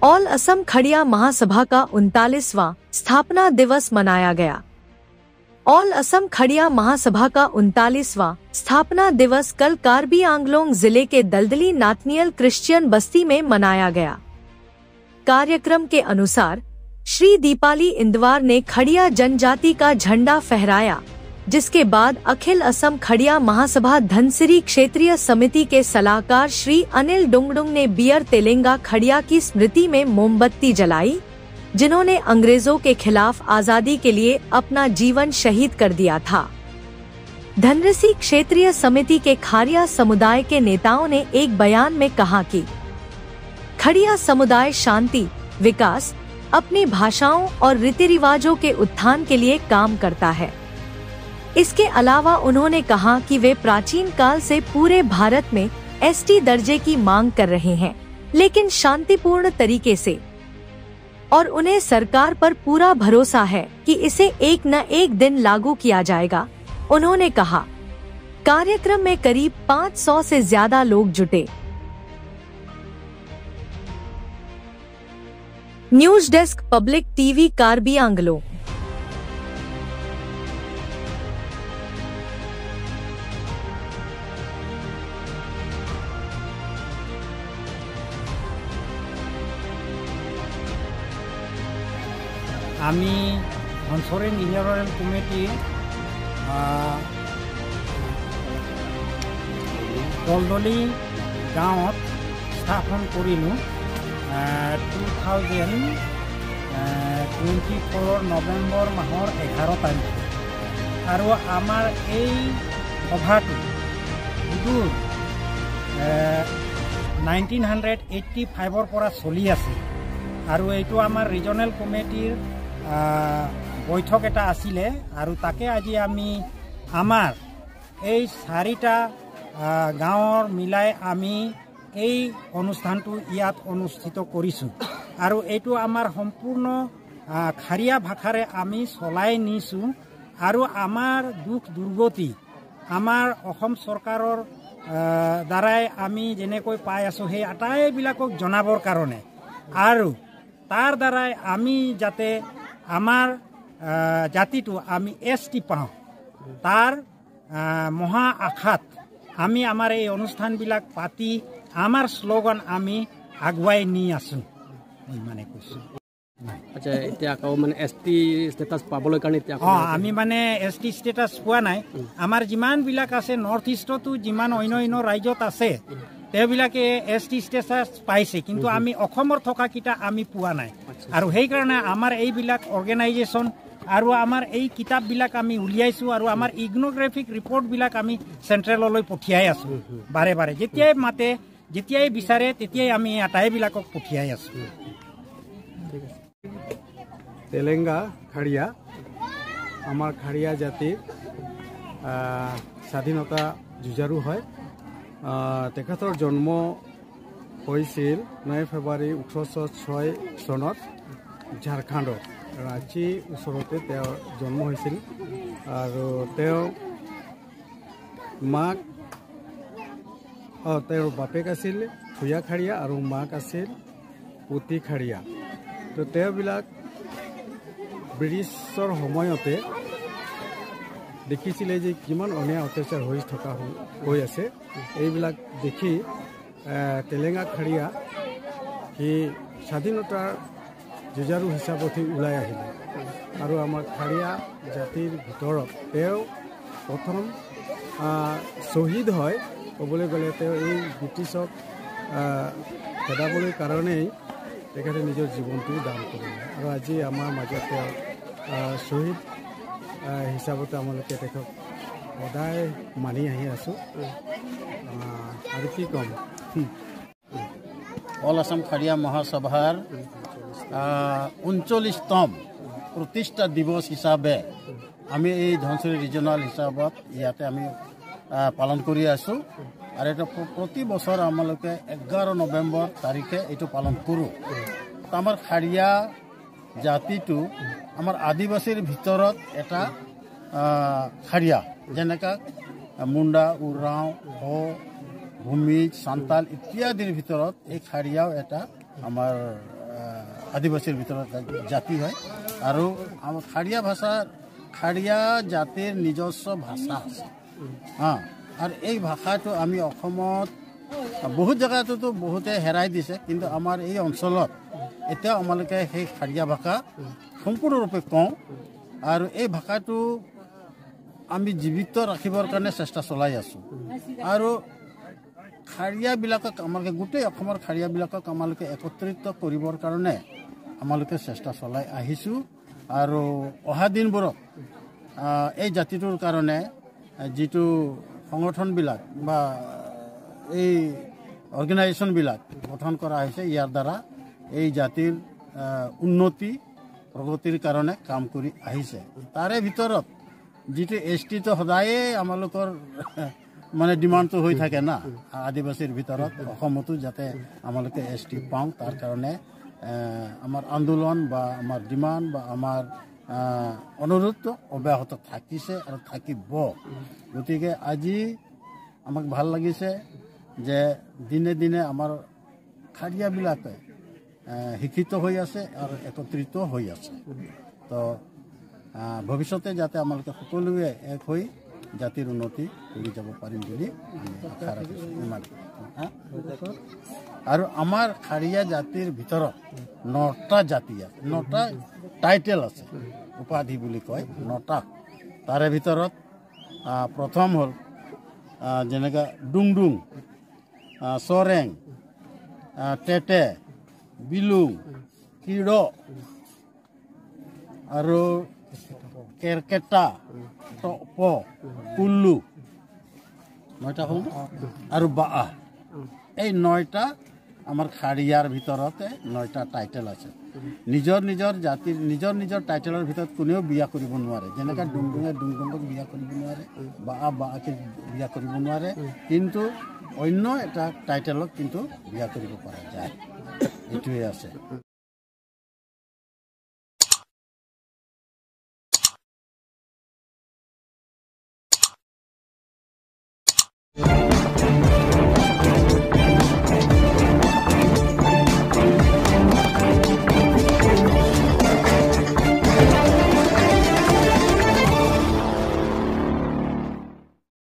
All Assam खड़िया महासभा का 39वां स्थापना दिवस मनाया गया। ऑल असम खड़िया महासभा का 39वां स्थापना दिवस कल कार्बी आंगलोंग जिले के दलदली नाथनियल क्रिश्चियन बस्ती में मनाया गया। कार्यक्रम के अनुसार श्री दीपाली इंदवार ने खड़िया जनजाति का झंडा फहराया, जिसके बाद अखिल असम खड़िया महासभा धनसिरी क्षेत्रीय समिति के सलाहकार श्री अनिल डुंगडुंग ने बियर तेलेंगा खड़िया की स्मृति में मोमबत्ती जलाई, जिन्होंने अंग्रेजों के खिलाफ आजादी के लिए अपना जीवन शहीद कर दिया था। धनरसी क्षेत्रीय समिति के खारिया समुदाय के नेताओं ने एक बयान में कहा कि खड़िया समुदाय शांति, विकास, अपनी भाषाओं और रीति रिवाजों के उत्थान के लिए काम करता है। इसके अलावा उन्होंने कहा कि वे प्राचीन काल से पूरे भारत में एसटी दर्जे की मांग कर रहे हैं, लेकिन शांतिपूर्ण तरीके से, और उन्हें सरकार पर पूरा भरोसा है कि इसे एक न एक दिन लागू किया जाएगा। उन्होंने कहा, कार्यक्रम में करीब 500 से ज्यादा लोग जुटे। News desk, public TV, Karbi Anglong. আমি ধনসৰি ৰিজনেল কমিটিৰ দলদলি গাঁৱত স্থাপন কৰিলোঁ 2024 নৱেম্বৰ মাহৰ 11 তাৰিখে। আৰু আমাৰ এই সভাটো সুদূৰ 1985ৰ পৰা চলি আছে। আৰু এইটো আমাৰ ৰিজনেল কমিটিৰ বৈঠক এটা আছিলে, আৰু তাকে আজি আমি আমাৰ এই চাৰিটা গাঁৱৰ মিলাই আমি এই অনুষ্ঠানটো ইয়াত অনুষ্ঠিত কৰিছোঁ। আৰু এইটো আমাৰ সম্পূৰ্ণ খাৰিয়া ভাষাৰে আমি চলাই নিছোঁ। আৰু আমাৰ দুখ দুৰ্গতি আমাৰ অসম চৰকাৰৰ দ্বাৰাই আমি যেনেকৈ পাই আছোঁ সেই আটাইবিলাকক জনাবৰ কাৰণে, আৰু তাৰ দ্বাৰাই আমি যাতে আমাৰ জাতিটো আমি এছ টি পাওঁ তাৰ মহা আশাত আমি আমাৰ এই অনুষ্ঠানবিলাক পাতি আমাৰ শ্লোগান আমি আগুৱাই নি আছোঁ। ইমানে কৈছোঁ। আচ্ছা, এতিয়া আকৌ মানে এছ টি ষ্টেটাছ পাবলৈ কাৰণে এতিয়া আমি মানে এছ টি ষ্টেটাছ পোৱা নাই। আমাৰ যিমানবিলাক আছে নৰ্থ ইষ্টতো, যিমান অন্য অন্য ৰাজ্যত আছে তেওঁবিলাকে এছ টি ষ্টেটাছ পাইছে, কিন্তু আমি অসমৰ থকাকেইটা আমি পোৱা নাই। আৰু সেইকাৰণে আমাৰ এইবিলাক অৰ্গেনাইজেশ্যন আৰু আমাৰ এই কিতাপবিলাক আমি উলিয়াইছোঁ, আৰু আমাৰ ইগন'গ্ৰাফিক ৰিপৰ্টবিলাক আমি চেণ্ট্ৰেললৈ পঠিয়াই আছোঁ বাৰে বাৰে। যেতিয়াই মাতে, যেতিয়াই বিচাৰে তেতিয়াই আমি আটাইবিলাকক পঠিয়াই আছোঁ। তেলেংগা খাৰিয়া আমাৰ খাৰিয়া জাতিৰ স্বাধীনতা যুঁজাৰু হয়। তেখেতৰ জন্ম হৈছিল 9 ফেব্ৰুৱাৰী 1806 চনত ঝাৰখণ্ডত ৰাঁচী ওচৰতে তেওঁৰ জন্ম হৈছিল। আৰু তেওঁ মাক তেওঁৰ বাপেক আছিল থুয়া খাৰিয়া আৰু মাক আছিল পুতি খাৰিয়া। তো তেওঁবিলাক ব্ৰিটিছৰ সময়তে দেখিছিলে যে কিমান অন্যায় অত্যাচাৰ হৈ থকা হৈ আছে। এইবিলাক দেখি তেলেংগা খাৰিয়া সি স্বাধীনতাৰ যুঁজাৰু হিচাপত সি ওলাই আহিলে। আৰু আমাৰ খাৰিয়া জাতিৰ ভিতৰত তেওঁ প্ৰথম শ্বহীদ হয়। ক'বলৈ গ'লে তেওঁ এই ব্ৰিটিছক খেদাবলৈ কাৰণেই তেখেতে নিজৰ জীৱনটো দান কৰিলে। আৰু আজি আমাৰ মাজত তেওঁ শ্বহীদ হিচাপতে আমালোকে তেখেতক সদায় মানি আহি আছোঁ। আৰু কি ক'ম, অল আছাম খাৰিয়া মহাসভাৰ 39তম প্ৰতিষ্ঠা দিৱস হিচাপে আমি এই ধনশিৰি ৰিজনেল হিচাপত ইয়াতে আমি পালন কৰি আছোঁ। আৰু এইটো প্ৰতি বছৰ আমালোকে 11 নৱেম্বৰ তাৰিখে এইটো পালন কৰোঁ। আমাৰ খাৰিয়া জাতিটো আমাৰ আদিবাসীৰ ভিতৰত এটা খাৰিয়া, যেনেকা মুণ্ডা, উৰাও, হো, ভূমিজ, সান্তাল ইত্যাদিৰ ভিতৰত এই খাৰিয়াও এটা আমাৰ আদিবাসীৰ ভিতৰত জাতি হয়। আৰু আমাৰ খাৰিয়া ভাষা, খাৰিয়া জাতিৰ নিজস্ব ভাষা আছে। হা, আৰু এই ভাষাটো আমি অসমত বহুত জেগাটোতো বহুতে হেৰাই দিছে, কিন্তু আমাৰ এই অঞ্চলত এতিয়াও আমালোকে সেই খাৰিয়া ভাষা সম্পূৰ্ণৰূপে কওঁ আৰু এই ভাষাটো আমি জীৱিত ৰাখিবৰ কাৰণে চেষ্টা চলাই আছোঁ। আৰু খাৰিয়াবিলাকক আমালোকে গোটেই অসমৰ খাৰিয়াবিলাকক আমালোকে একত্ৰিত কৰিবৰ কাৰণে আমালোকে চেষ্টা চলাই আহিছোঁ। আৰু অহা দিনবোৰত এই জাতিটোৰ কাৰণে যিটো সংগঠনবিলাক বা এই অৰ্গেনাইজেশ্যনবিলাক গঠন কৰা হৈছে, ইয়াৰ দ্বাৰা এই জাতিৰ উন্নতি প্ৰগতিৰ কাৰণে কাম কৰি আহিছে। তাৰে ভিতৰত যিটো এছ টিটো সদায়ে আমালোকৰ মানে ডিমাণ্ডটো হৈ থাকে না আদিবাসীৰ ভিতৰত, অসমতো যাতে আমালোকে এছ টি পাওঁ তাৰ কাৰণে আমাৰ আন্দোলন বা আমাৰ ডিমাণ্ড বা আমাৰ অনুৰোধটো অব্যাহত থাকিছে আৰু থাকিব। গতিকে আজি আমাক ভাল লাগিছে যে দিনে দিনে আমাৰ খাৰিয়াবিলাকে শিক্ষিত হৈ আছে আৰু একত্ৰিত হৈ আছে। তো ভৱিষ্যতে যাতে আমালোকে সকলোৱে এক হৈ জাতিৰ উন্নতি কৰি যাব পাৰিম বুলি আমি আশা ৰাখিছোঁ। ইমান। আৰু আমাৰ খাৰিয়া জাতিৰ ভিতৰত 9টা জাতি আছে, 9টা টাইটেল আছে, উপাধি বুলি কয় 9টা। তাৰে ভিতৰত প্ৰথম হ'ল যেনেকৈ ডুংডুং, চৰেং, টেটে, বিলুং, কিৰ আৰু কেৰকেটা, টপ, কুল্লু, 9টা হ'ল আৰু বাহ। এই 9টা আমাৰ খাৰিয়াৰ ভিতৰতে 9টা টাইটেল আছে। নিজৰ নিজৰ জাতিৰ নিজৰ নিজৰ টাইটেলৰ ভিতৰত কোনেও বিয়া কৰিব নোৱাৰে। যেনেকৈ ডুংডুঙে ডুংডুঙক বিয়া কৰিব নোৱাৰে, বাহ বাহকে বিয়া কৰিব নোৱাৰে, কিন্তু অন্য এটা টাইটেলক কিন্তু বিয়া কৰিব পৰা যায়। এইটোৱে আছে।